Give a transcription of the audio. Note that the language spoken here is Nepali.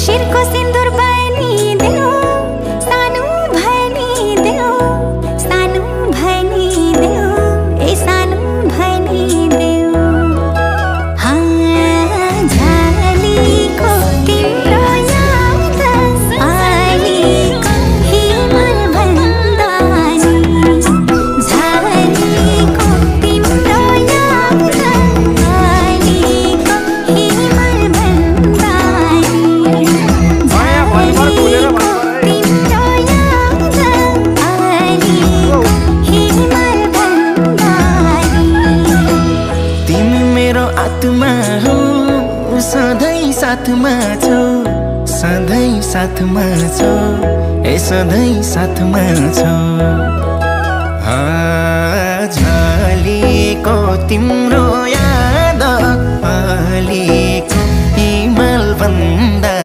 शिरको सिन्दुर बनिदेऊ सानो भनिदेऊ सानो भनिदेऊ ए सानो भनिदेऊ झालीको तिम्रो याद आलीको हिमाल भन्दा नि झालीको तिम्रो याद आलीको हिमाल भन्दा नि झालीको तिम्रो याद आलीको हिमाल भन्दा नि तिमी मेरो आत्मा हो सधैँ साथमा छौ सधैँ साथमा छौ ए सधैँ साथमा छौ झालीको तिम्रो याद आलीको हिमाल भन्दा